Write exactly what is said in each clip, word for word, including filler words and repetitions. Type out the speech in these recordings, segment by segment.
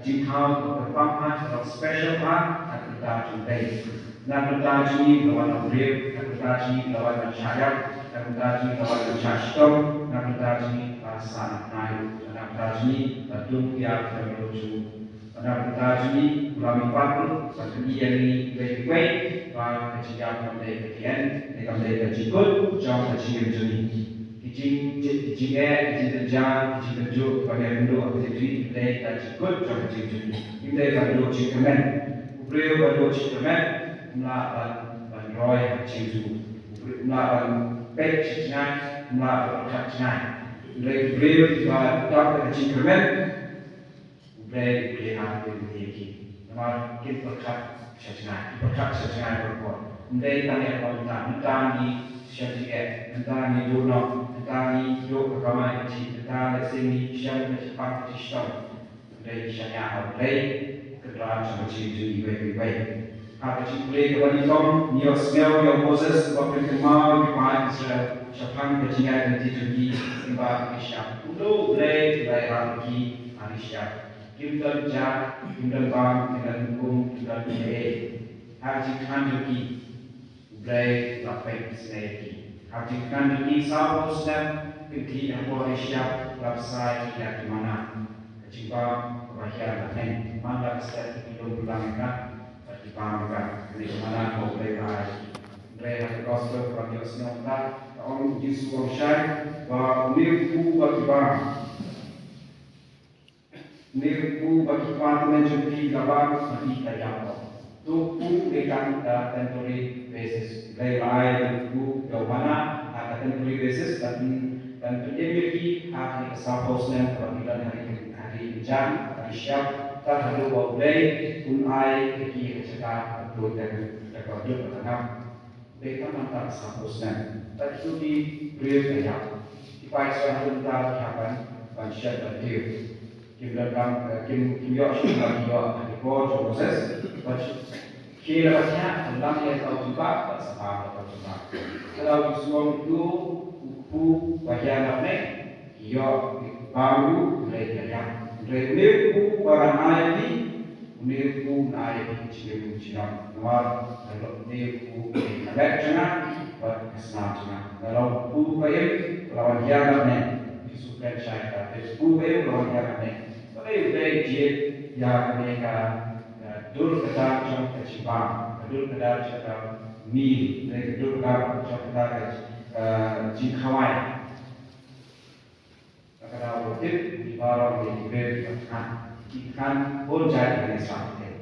jingthaw kaba kyrpang ha, kaba special ha, na ka bynta jong U Blei. Na ka bynta jong ngi ba la wan ïaw briew, na ka bynta jong ngi ba la wan ban shah ïap, na ka bynta jong ngi ba la wan ban shah shitom, na ka bynta jong ngi ba la sah na ka bnai, na ka bynta jong ngi ba dum ïa ka dohnud jong u. Na ka bynta jong ngi u la mihpat ruh ban pyni ïa ngi iwei pa iwei ba ka jingïap kam dei ka jingeh, ne kam dei ka jingkut jong ka jingim jong ngi. Ki jing, ki jingeh, ki jingjynjar, ki jingkynjuh kiba ngi ïakynduh ha ka jingim jong ngi ki dei ka jingkut jong ka jingim jong ngi. Kim dei ban duh jingkyrmen. U briew ban duh jingkyrmen um lah ban, ban roi ha ka jingim jong u. U briew um lah ban peit sha jngai, um lah ban pyrkhat jngai. Hynrei u briew uba dap da ka jingkyrmen, U Blei u plie ha u plie ïa ki. Namar kim pyrkhat sha jngai, ki pyrkhat sha jngai baroh. Ym dei tang ïa kaba mynta, mynta ngi shem jingeh, mynta ngi duh noh, mynta ngi duh ka kamai ka jingeh, mynta lehse ngi shem ka jingpang ka jingshitom. Ym dei, ngi shaniah ha U Blei, u kynrad jong ka jingim jong ngi iwei pa iwei. Ha ka jingpule kaba nyngkong ngi ïohsngew ïa u Moses uba pynkynmaw ïa ki paid Israel shaphang ka jingïaid lynti jong ki, kumba ki shah. Kumno U Blei u la ïarap ïa ki ha ri shyiap. Kim don jaka, kim don bam, kim don kum, kim don ei ei. Ha ka jingkhan jong ki, U Blei u la peit isynei ïa ki. Ha ka jingkhan jong ki sawphew snem, kim khih hapoh ri shyiap, u la bsa ïa ki da ki manna, ka jingbam kaba hiar lynti. Man la ka step ki lum blang ïa ka bad ki bam ïa ka. Kane ka manna kaba U Blei u la ai ïa ki. Hynrei ha ka gospel kaba ngi ïohsngew mynta, ka ong, U Jisu u ong shai ba une u kpu ba ki bam, une u kpu ba ki kpa tymmen jong phi ki la bam, ma phi phi la ïap noh. To u kpu u dei tang da temporary basis. U Blei u la ai u kpu, ïa u manna ha ka temporary basis, ban, ban pynim ïa ki ha kane ka sawphew snem kaba ki don ha ri, ha ri kynjang, ha ri shyiap, tad haduh ba U Blei un ai ïa ki ka jaka ba khlaiñ da ka, da ka duk ka tangap. Dei tang mynta ka sawphew snem. Tad kito ki briew ki la ïap. Ki paid Israel mynta ki hap ban, ban shet ban tiew. Kim donkam, eh, kim, kim ïoh shuh ba ki ïoh ha ki por jong u Moses. Bad shu, ki la ba thiah, ban lam ïa ka u jubab, bad sa bam ïa ka u jubab. Ka la u sngewthuh u kpu ba hiar na pdeng. Ki ïoh, ki bam ïa u, hynrei ki la ïap. Hynrei une u kpu ba ngan ai ïa phi, une u kpu ngan ai ïa phi ka jingim jingïap. Namar ka long une u kpu ka leh jong nga bad ka snam jong nga. Ka long u kpu ba im, ba la wan hiar na pdeng. Jisu kren shai ka, u kpu ba im ba la wan hiar na pdeng. Balei U Blei u jied ïa kane ka, ka dur ka dar jong ka jingbam, ka dur ka dar jong ka meal, ne ka dur ka dar jong ka, ka, ka jingkhawai. Ka daw ba tip, ngi baroh ngi dei ki briew kiba thngan. Ngi thngan bun jait lane saw pyrthei.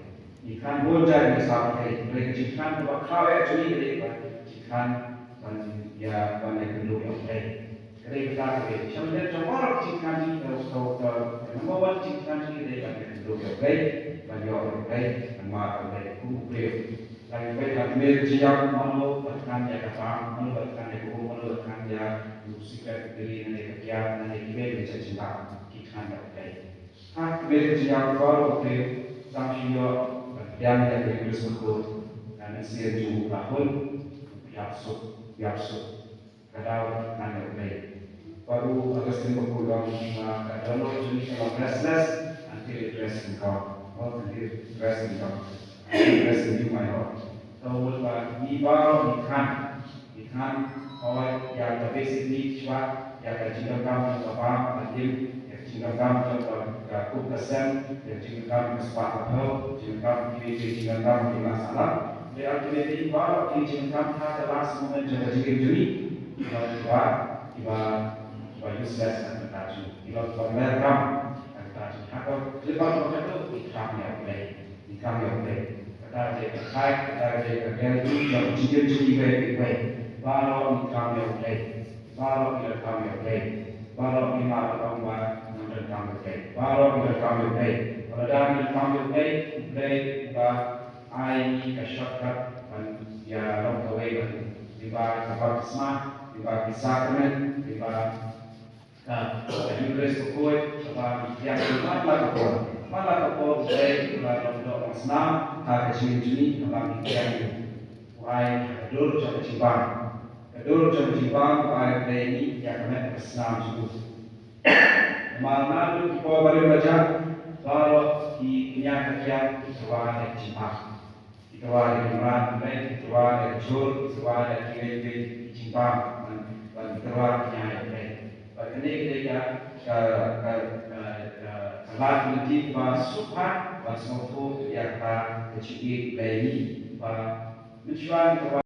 Ngi thngan bun jait lane saw pyrthei. Hynrei ka jingthngan kaba khaw eh jong ngi ka dei ka jingthngan ban ïa, ban ïakynduh ïa U Blei. Ka dei kata ka dei. Sha lyndet jong baroh ka jingthngan jong ngi, ka, ka, ka, ka number one jingthngan jong ngi ka dei ban ïakynduh ïa U Blei, ban ïoh ïa U Blei, ban mad ïa U Blei kum u briew. Ngi peit ha ka kmie ka jingïap, mano ba thngan ïa ka bam, mano ba thngan ïa ka um, mano ba thngan ïa u sigaret, u biri, ne ka bia, ne ki kmie ki jait jingbam, ki thngan ïa U Blei. Ha ka kmie ka jingïap baroh u briew, tang shu ïoh ban pdiang ïa ka Eucharist bakhuid, na mynsiem jong u la hun, u ïap suk, u ïap suk. Ka daw ban thngan ïa U Blei. Bad u Augustine Bakhuid u ong ba ka dohnud jong ngi ka long, "Restless until it rests in God." Not until it rests in God. Until it rests in you, my Lord. Ka mut ba ngi baroh ngi thngan. Ngi thngan, hooid, ïa ka basic need, shuwa ïa ka jingdonkam jong ka bam, ka im, ïa ka jingdonkam jong ka, ka kum ka sem, ïa ka jingdonkam ka spah ka phew, jingdonkam ki, ki jingdonkam ki la sahlak. Hynrei ultimately baroh ki jingdonkam ha ka last moment jong ka jingim jong ngi, kiba, kiba, kiba useless ha ka bynta jong ngi, kiba, kiba mer kam ha ka bynta jong ngi. Ha ka khyllipmat kaba khatduh ngi thngan ïa U Blei, ngi thngan ïa U Blei. Kata ka dei ka tithe, kata ka dei ka gratitude jong ka jingim jong ngi iwei pa iwei. Baroh ngi thngan ïa U Blei. Baroh ngi donkam ïa U Blei. Baroh ngi mad ban ong ba ngi donkam ïa U Blei. Baroh ngi donkam ïa U Blei. Ba lada ngi donkam ïa U Blei, U Blei uba ai ngi ka shortcut ban ïa long kawei bad u. Lyngba ka baptisma, lyngba ki sakramen, lyngba ka, ka Eucharist bakhuid, kaba ngi pdiang man la ka por. Man la ka por U Blei u la long doh long snam ha ka jingim jong ngi, kaba ngi pdiang ïa u. U ai ka dur jong ka jingbam. Ka dur jong ka jingbam u ai U Blei ïa ngi ïa ka met ka snam jong u. Namar naduh ki por barim bajah, baroh ki Ïa ka kiang ki tyrwa da ki jingbam. Ki tyrwa da ki mrad ki briew, ki tyrwa da ki jhur, ki tyrwa da ki wei wei ki jingbam. Ban, ban tyrwa ki ïa briew. Bad kane ka dei ka, ka, ka, ka, ka, ka lad lynti ba suk ba, ban sngewthuh ïa ka, ka jingïeit Blei ni. Ba, mynshuwa ki tyrwa